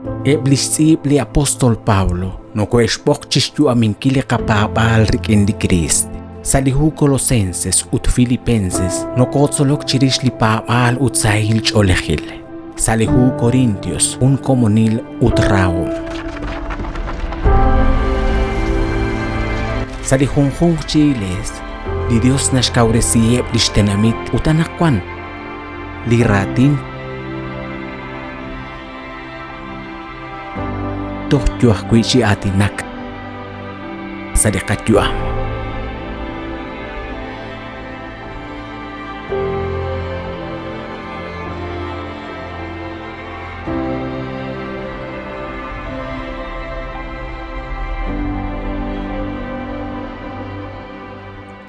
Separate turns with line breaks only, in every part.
Eb' lix tz'iib' li apóstol Pablo nokohe'xb'oq chixyu'aminkil li qapaab'aal rik'in li Kriist. Sa' li hu Colosenses ut Filipenses nokotzolok chirix li paab'aal ut sahil ch'oolejil. Sa' li hu Corintios, jun komonil ut rahom. Sa' li junjunq chi iglees, li Dios naxkawresiheb' lix tenamit ut anaqwan li raatin Toj yo ajwi' chi aatinak sa' li qayu'am.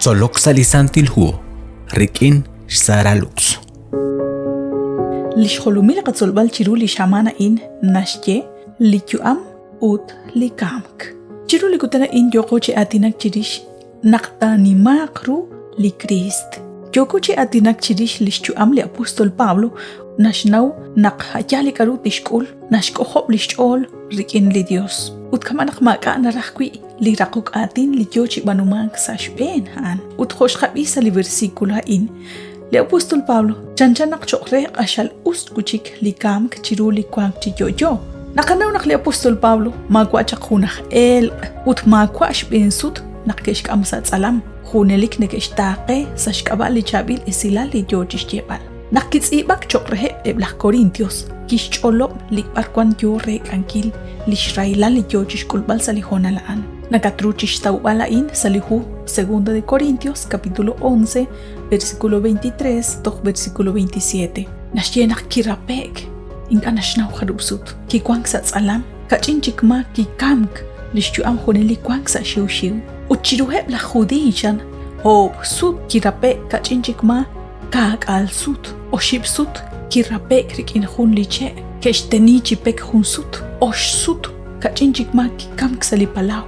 Tzolok sa' li Santil Hu rik'in xSara Lux.
Li xjolomil li qatzolb'al chiru li xamaan a'in naxye li yu'am ut li kamk. Chiru li kutan a'in yooqo chi aatinak chirix naq taanimaaq ru li Kriist. Yooko chi aatinak chirix li xyu'am li apóstol Pablo naxnaw naq yaal li k'aru tixk'ul naxk'ojob' li xch'ool rik'in li Dios. Ut kama' naq maak'a' naraj wi' li raqok aatin li yoo chi b'aanumank sa' xb'een a'an. Ut jo' xqab'i sa' li versículo a'in, Li apóstol Pablo chanchan naq cho'q re q'axal us wi' chik li kamk chiru li wank chi yo'yo. Naqanaw naq li apóstol Pablo maawa' chaq jun aj elq' ut maawa' xb'een sut naq ke'xk'am sa' tz'alam, junelik neke'xtaaqe sa' xk'ab'a' li chaab'il esilal li yo chi xyeeb'al. Naq kitz'iib'ak cho'q reheb' eb' laj Corintios, kixch'olob' li b'arwan yo reek'ankil li xrahilal li yo chi xk'ulb'al sa' li hoonal a'an. Nakatru chi xtawb'al a'in sa' li hu Segunda de Corintios, capítulo 11, versículo 23 toj versículo 27. Naxye naq kirape'k, ink'a' naxnaw jarub' sut, kiwank sa' tz'alam, kach'in chik ma kikamk, li xyu'am junelik wank sa' xiwxiw. Ut chiruheb' laj Judiiy chan, oob' sut kirape'k kach'in chik ma kaak'aal sut, oxib' sut kirape'k rik'in jun li che', ke'xteni chi pek jun sut, ox sut kach'in chik ma kikamk sa' li palaw,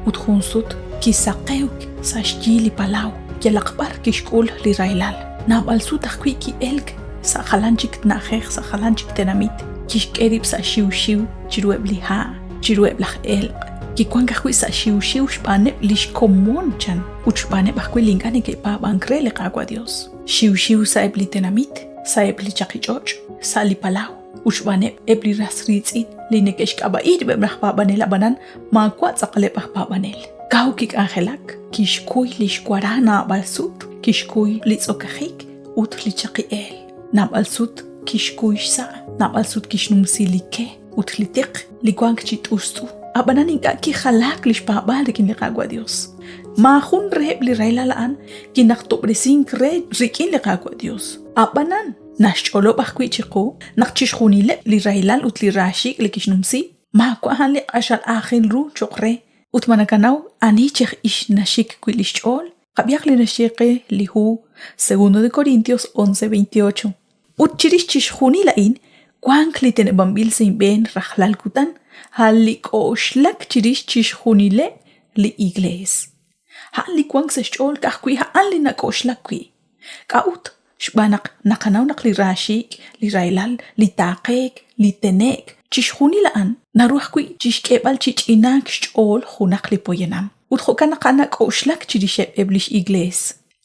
ut jun sut kisaqewk sa' xyi li palaw. Yalaq b'ar kixk'ul li rahilal. Naab'al sut ajwi' ki'elk sa' jalan chik na'ajej, sa' jalan chik tenamit. Kixk'e rib' sa' xiwxiw chiruheb' li ha', chiruheb' laj elq'. Kiwank ajwi' sa' xiwxiw xb'aaneb' li xkomon chan ut xb'aaneb' ajwi' li ink'a' neke'paab'ank re li Qaawa' Yos. Xiwxiw sa'eb' li tenamit, sa'eb' li chaqich'och', sa' li palaw ut xb'aaneb' eb' li ras riitz'in li neke'xk'ab'a'i rib'eb' laj paab'anel ab'anan maawa' tz'aqaleb' aj paab'anel. Kaw kik'anjelak, kixkuy li xwara naab'al sut, kixkuy li tz'okajik ut li chaqi'eel. Naab'al sut kixkuy xsa', naab'al sut kixnumsi li ke ut li tiq li wank chi t'ust'u. Ab'anan ink'a' kijalaak li xpaab'aal rik'in li Qaawa' Dios. Maajun reheb' li rahilal a'an kinajtob'resink re rik'in li Qaawa' Dios. Ab'anan, naxch'olob' ajwi' chiqu naq chixjunileb' li rahilal ut li raaxiik' li kixnumsi Maawa' a'an li q'axal aajel ru cho'q re ut ma nakanaw ani chi aj ix naxik wi' li xch'ool? Qab'ihaq li naxye qe li hu Segundo de Corintios 11:28. Ut chirix chixjunil a'in wank li teneb'anb'il sa' inb'een rajlal kutan, a' li k'oxlak chirix chixjunileb' li iglees. A'an li wank sa' xch'ool ka'ajwi' a'an li nak'oxlak wi'. K'a'ut? Xb'aan naq naqanaw naq li raaxiik', li rahilal, li taaqeek, li tene'k, chixjunil a'an naru ajwi' chi xk'eeb'al chi ch'inaak xch'ool junaq li poyanam. Ut jo'kan naq a'an nak'oxlak chirixeb' eb' li x'iglees.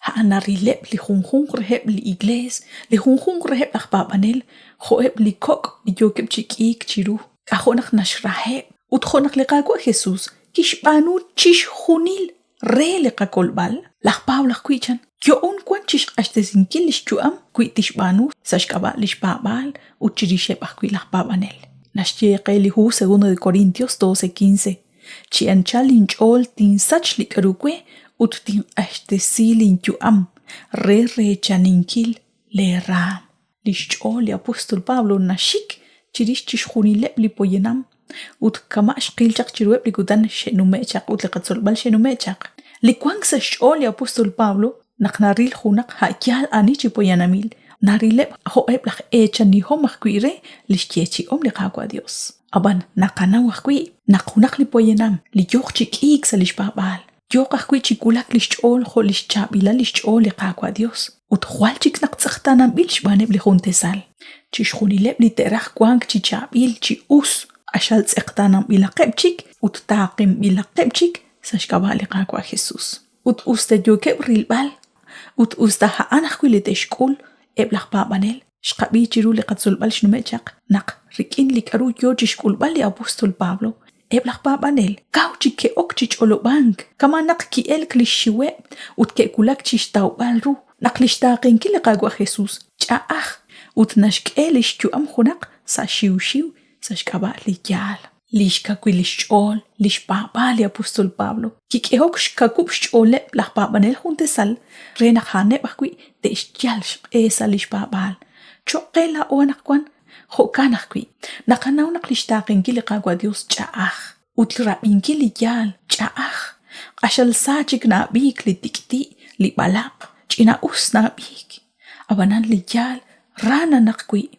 A'an narileb' li junjunq reheb' li iglees, li junjunq reheb' laj paab'anel, jo'eb' li kok' li yookeb' chi k'iik chiru. K'ajo' naq naxraheb'! Ut jo' naq li Qaawa' Jesús kixb'aanu chixjunil re li qakolb'al, laj Pablo ajwi' chan, yo'on wank chi xq'axtesinkil li xyu'am wi tixb'aanu sa' xk'ab'a' li xpaab'aal ut chirixeb' ajwi' laj paab'anel. Naxye qe li hu Segundo de Corintios 12:15, Chi anchal linch'ool tinsach li k'aru we ut tinq'axtesi linyu'am re reechaninkil leeraanm. Li xch'ool li apóstol Pablo naxik chirix chixjunileb' li poyanam ut kama' xqil chaq chiruheb' li kutan xe'nume'k chaq ut li qatzolb'al xe'nume'k chaq. Li wank sa' xch'ool li apóstol Pablo naq naril junaq a' yaal ani chi poyanamil, narileb' jo'eb' laj eechanihom ajwi' re li xyeechi'om li Qaawa' Yos. Ab'an naqanaw ajwi' naq junaq li poyanam li yooq chi k'iik sa' li xpaab'aal, yooq ajwi' chi wulak li xch'ool jo' li xchaab'ilal li xch'ool li Qaawa' Yos, ut jwal chik naq tz'eqtaananb'il xb'aaneb' li juntesal. Chixjunileb' li te'raj wank chi chaab'il, chi us. Q'axal tz'eqtaananb'ilaqeb' chik ut taaqenb'ilaqeb' chik sa' xk'ab'a' li Qaawa' Jesus. Ut us ta yookeb' rilb'al ut us ta a'an ajwi' li te'xk'ul eb' laj paab'anel, xqab'i chiru li qatzolb'al xnume' chaq naq rik'in li k'aru yoo chixk'ulb'al li apóstol Pablo, eb' laj paab'anel kaw chik ke'ok chi ch'olob'ank, kama' naq ki'elk li xxiweb' ut ke'wulak chi xtawb'al ru naq li xtaaqenkil li Qaawa' Jesus ch'a'aj ut naxk'e li xyu'am junaq sa' xiwxiw sa' xk'ab'a' li yaal. Li xkawil li xch'ool, li xpaab'aal li apóstol Pablo kik'ehok xkawub' xch'ooleb' laj paab'anel jun tasal re naq a'aneb' ajwi' te'xyal xq'e sa' li xpaab'aal. Cho'q qe laa'o anaqwan jo'kan ajwi', naqanaw naq li xtaaqenkil li Qaawa' Yos ch'a'aj ut rab'inkil li yaal ch'a'aj. Q'axal sa chik na'ab'iik li tik'ti', li b'alaq', ch'ina'us na'ab'iik. Ab'anan li yaal ra nanaq wi'.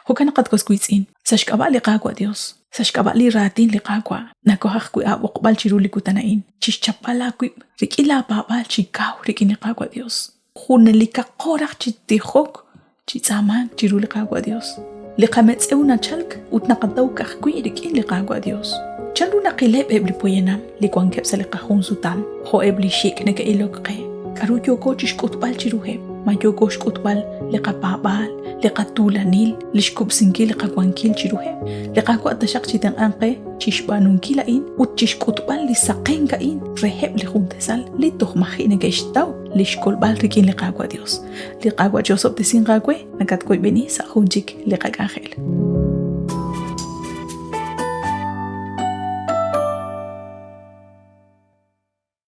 Jo'kan naq at was wiitz'in, sa' xk'ab'a' li Qaawa' Yos, sa' xk'ab'a' li raatin li Qaawa', nawaj ajwi' aab'oqb'al chiru li kutan a'in, chixchapb'al aawib' rik'in laapaab'aal chi kaw rik'in li Qaawa' Yos. Junelikaqo raj chi tijok, chi tz'aamank chiru li Qaawa' Yos. Li qametz'ew nachalk ut naqataw ka'ajwi' rik'in li Qaawa' Yos. Chanru naqileb' eb' li poyanam li wankeb' sa' li qajunsutam, jo' eb' li xik' neke'ilok qe? K'aru yooko chi xk'utb'al chiruheb'? Ma yooko xk'utb'al li qapaab'aal, li qatuulanil, li xkub'sinkil li qawankil chiruheb'? Li Qaawa' taxaq chitenq'anq qe chi xb'aanunkil a'in ut chi xk'utb'al li saqenk a'in reheb' li jun tasal li toj maji' neke'xtaw li xkolb'al rik'in li Qaawa' Yos. Li Qaawa' chi'osob'tesinq aawe. Nakatwoyb'eni sa' jun chik li qak'anjel.